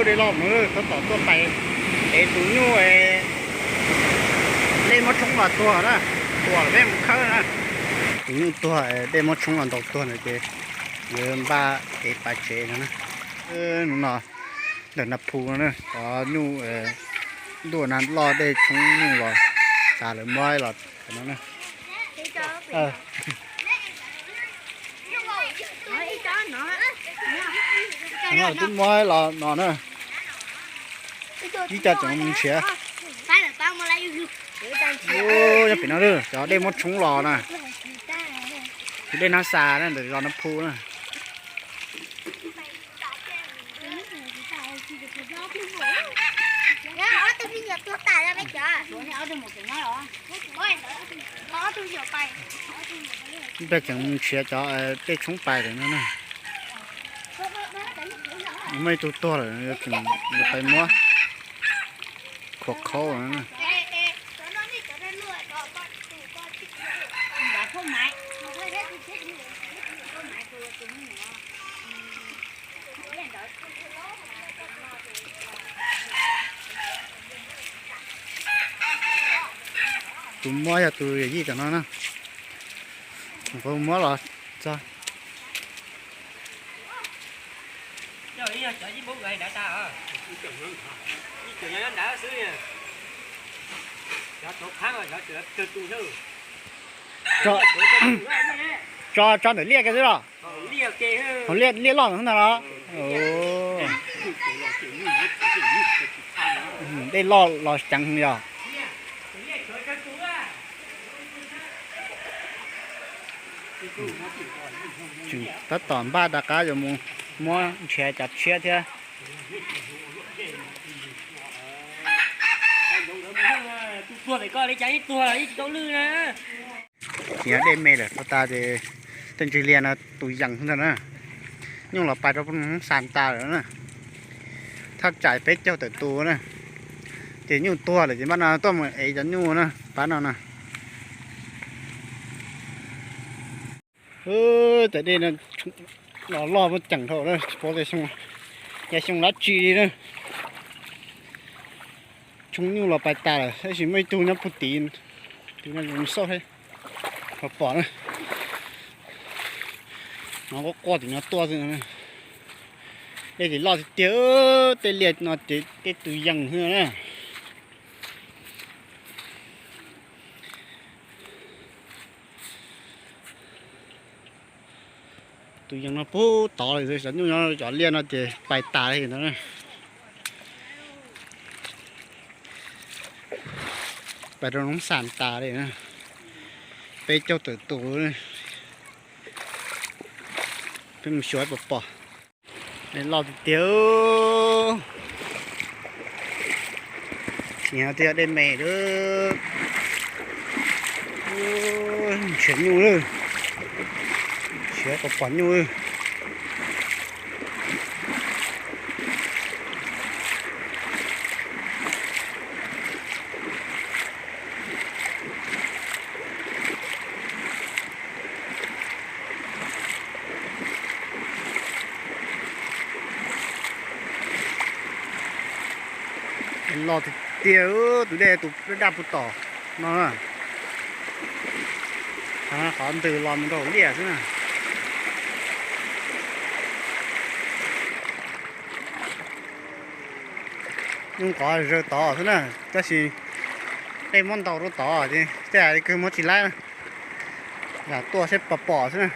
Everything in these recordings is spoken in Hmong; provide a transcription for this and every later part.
Dej loj no tab tom tuaj pais ev tus nyuj, dej muab tshoob los tuag na, tuag los peb mus khawb na. Tus nyuj tuag, dej muab tshoob los ntaus tuag na ces yuav npaj ev pais tsev no na. Hnub no ntawm Nab Phu no na, cov nyuj ntuj na loj dej tshoob nyuj los tas lawv muab los no na. Twb muab los no na. Ib co tseem mus nrhiav. Nyob pem no lawm, cov dej muab tshoob los na. Tus dej no xa na, ntawm zos Nab Phu na. Ib pliag tseem mus nrhiav cov dej tshoob pais lawm no na. Muaj ib tug tuag lawm, tseem yuav pais muab khuam khaub no na. Tus muab yog tus yawm yij tam no na. Kuv muab los txog. Tso, tso ntawm liaj kiag xwb los? Hauv liaj, liaj loj ntawd los? Dej loj los ceev yog. Tab tom npaj rov qab yuav mus muab nrhiav cov tshiab thiab. Tsis nyob dej me lawm, tau tas ces tej ntsig liaj no tus yees ntag na. Nyuj los pais rau Hmoob Xas tas lawm na. Thaj tsam peb caug tawm tus na. Ces nyuj tuag lawm ces npaj no tuaj mus ev cov nyuj na, pab no na. Cov dej no los loj muaj ceem dhau na, tsis paub tias xyoo, yog xyoo dab tsi li na. Tshoob nyuj los pais tas lawm, tab sis muaj ib tug nyob puag tid, tus no xauj thiab, pom na. No quaj quaj tim no tuaj xwb. Dej ces loj tiag tiag, tej liaj no ces tej tus yees xwb na. Tus yees no puag tod lawm, cov nyuj nyob cov liaj no ces pais tas li ntawd. Pais rau Hmoob Xas tas li na. Peb caug tawm tus. Peb mus xyuas pom pom. Dej loj tiag tiag. Tsis yog tias dej me lawm. Nrhiav nyuj lawm. Nrhiav pom pom nyuj lawm. Loj tiag tiag, tus dej tus daj puag tom no. Qhov ntws los mus rau hauv liaj xwb na. Nyuj qov zawg tod xwb na, tab sis dej muab ntaus rau tod ces tej zaum li kawg muab tsis laib na. Lam tuaj saib pom pom xwb na.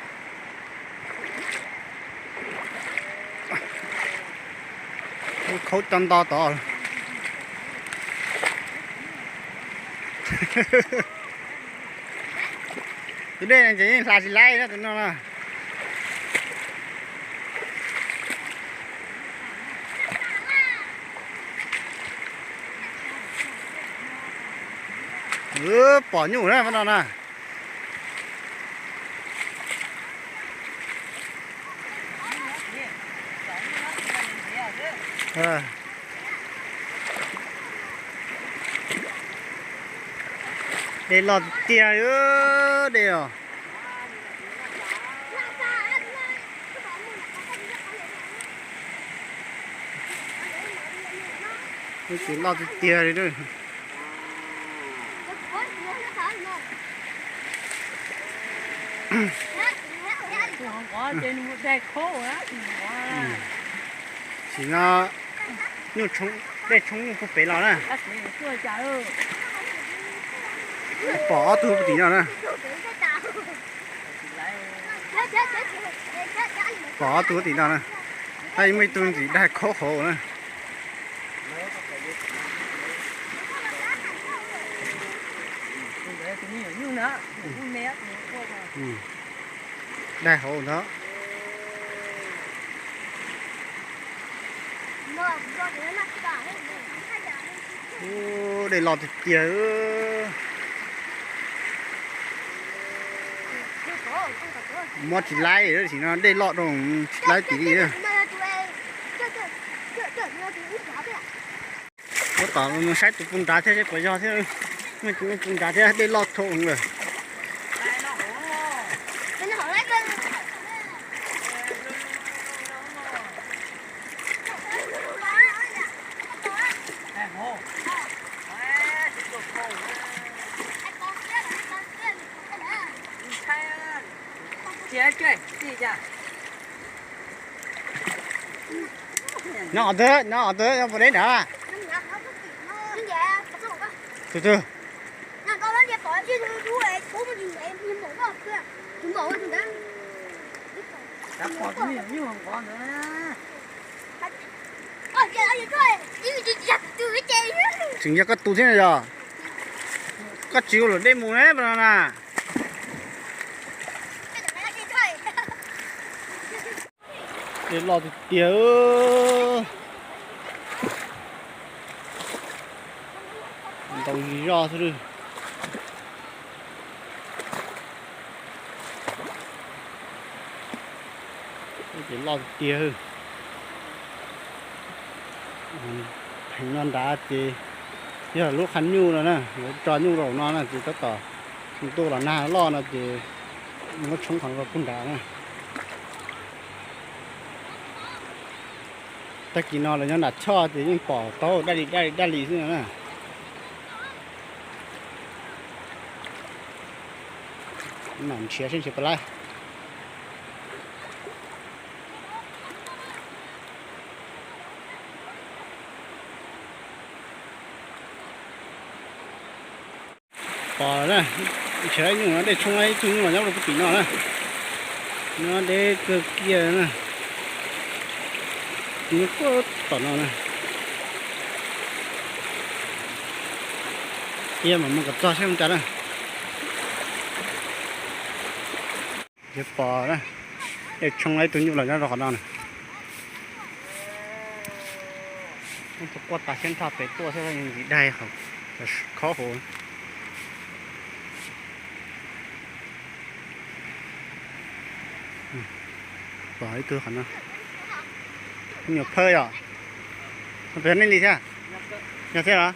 Khaub coj nto tod. Tus dej no ces yeej hla tsis laib na tus no na. Pom nyuj na no na. Dej loj tiag, dej os. Ces loj tiag tiag li. Sim no nyuj, dej tshoob nyuj puag pem los na. Pom ob tug puag tim no na. Pom ob tug puag tim no na. Tab muaj ib tug ntxim dag khaub hauv na. Dag hauv ntag. Ub, dej loj tiag tiag. Mob tsis laib, sim no dej loj rau tsis laib tim li. Tab tom mus saib tus puag nrad thiab seb puas yog thiab. Muaj tus puag nrad thiab, dej loj dhau lawm. Nyob qhov twg, nyob qhov twg, nyob puas deb nrad? Tus twg? Tseem yog koj tus thiab na yog? Koj tsis ua luam dej mus ne pas no na. Dej loj tiag tiag. Ntau zog xwb. Ces loj tiag tiag. Theem no nrad ces yog lub qhab nyuj no na, lawv tso nyuj rau no na ces tab tom ntuj los nag loj no ces muab tshoob qhov no puag nrad na. Tag kis no lawv nyob nram choj ces yeej pom taub daj li daj li daj li xwb no na. Mam nrhiav seb nrhiav puas laib. Pom na, nrhiav nyuj no dej tshoob ib tug nyuj los nyob rau puag tim no na. Nyob deb kawg kiag na. Nyob puag tom no na. Cia mam mus kom txog seb ua cas na. Ces pom na, dej tshoob ib tug nyuj los nyob rau qhov no na. Tus quaj tas siab nrho pem tuaj thiab ntxim dai, khob hauv. Pom ib tug qhov no. Nyuam phawj yom. Pes nej li thiab? Yog thiab los?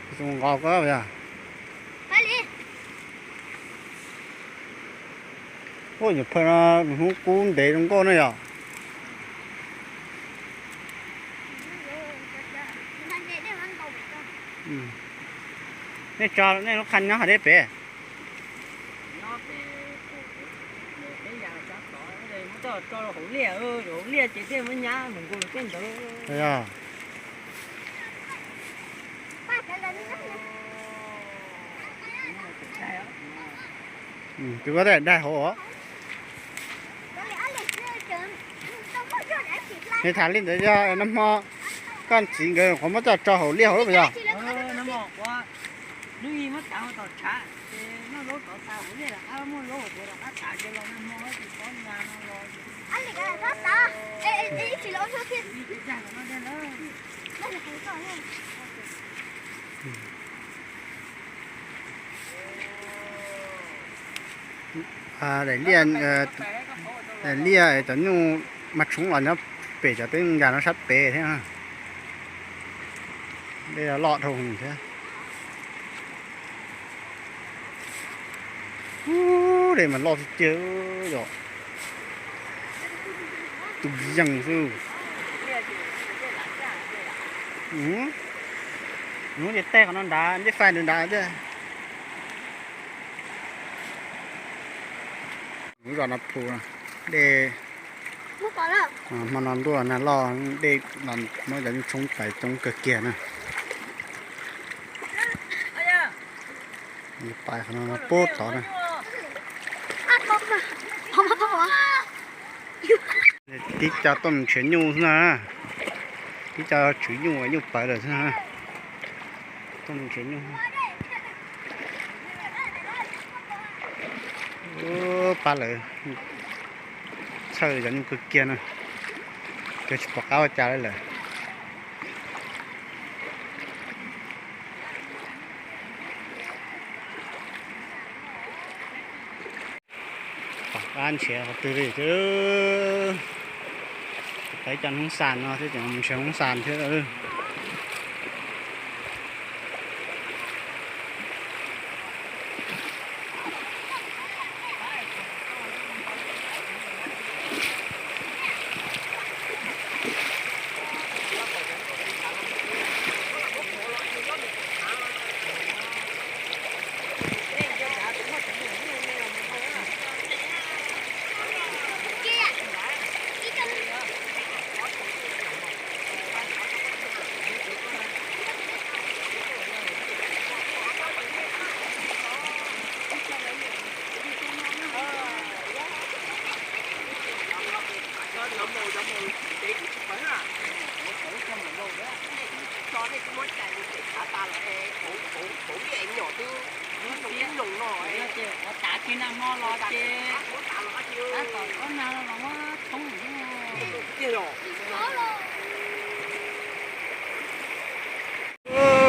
Tus nqos ko yog. Ua nyuam phawj no nws hnub kub ntev zoo nkauj na yom. Nej tso nej lub qhab nyob hauv deb pem. Tus ko daig hauv. Nej tham li ntawd yog nag hmo koj txiv nkawd qhuav muab coj tso hauv liaj hauv lawm puas yog? Daim liaj, daim liaj cov nyuj mas tshoob los nyob pem cov teb nkag no sab pem thiab. Dej loj dhau thiab. Ub, dej mas loj tiag tiag yom. Tus yees xwb. Hnub ces tej qhov no nrad, ncej fais nrad nrad thiab. Lub zos no phu, dej hmo no ntuj nag loj, dej no muab cov nyuj tshoob pais coob kawg kiag na. Pais qhov no pub tod na. Tib co tuaj mus nrhiav nyuj xwb na. Tib co tswv nyuj, nyuj pawv lawm xwb na. Tuaj mus nrhiav nyuj. Pab lawv txhawj cov nyuj kawg kiag na, kawg tsis pom qab ua cas li lawm. Tom qab nrhiav qhov twg li thiab. Peb cov Hmoob Xas no thiab, cov nrhiav Hmoob Xas thiab.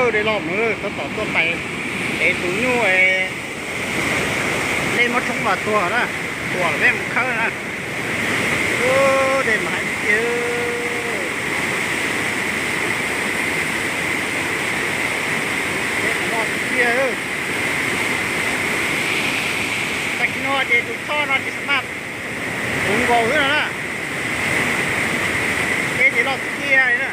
Dej loj mus tab tom tuaj pais, es tus nyuj dej muab tshoob los tuag na, tuag lawm peb mus khawb na. Dej mas heev tiag. Dej mas loj tiag tiag. Tag kis no ces tus choj no ces xam maj puv nkaus xwb no na. Dej ces loj tiag tiag li na.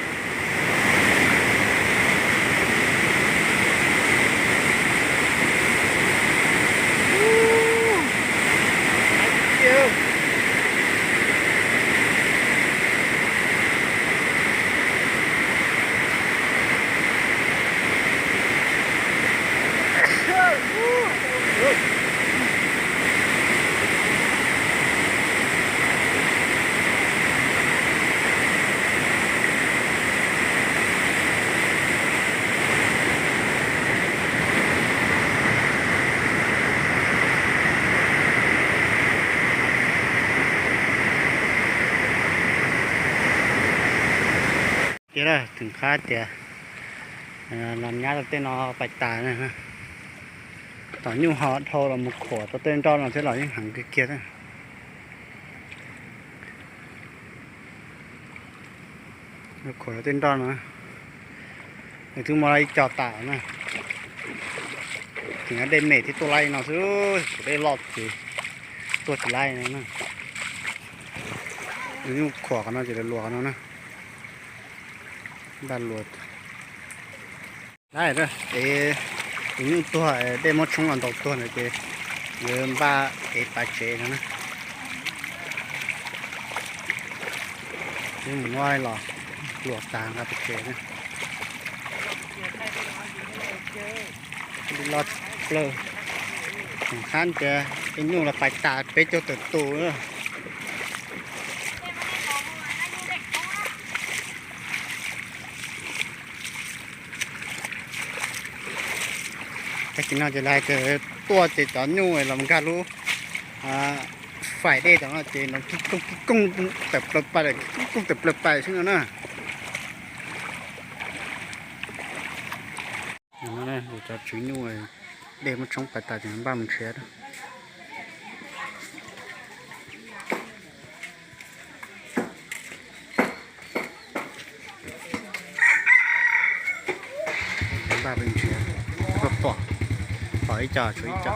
Ces na, theem qab tias los nyab rau tej no pais tas na. Tom nyuj ho dhau los mus khuam rau tej nroj no thiab los yeej heev kawg kiag thiab. Khuam rau tej nroj no, nws twb muaj ib co tas na. Ces dej me thiab tuaj laib no xwb, tus dej loj ces tuaj tsis laib no na. Nyuj khuam qhov no ces luas qhov no na. Npaj luas. Laib, ces tus nyuj tuag, dej muab tshoob los ntaus tuag ntawd ces yuav npaj ev pais tsev no na. Twb mus muab los luas tas nqa pais tsev na. Dej loj tshaj plaws. Theem qab tias ib nyuj los pais tas peb caug tawm tus na. Tag kis no ces lawv hais tias tuaj ces cov nyuj los nkag lub faim dej tom no ces nrov kib kooj kib kooj tawm plaws pais, kib kooj kooj tawm plaws pais xwb no na. Cov tswv nyuj dej muab tshoob pais tas ces npaj mus nrhiav. Npaj pais nrhiav, pom, pom ib co, tshuav ib co.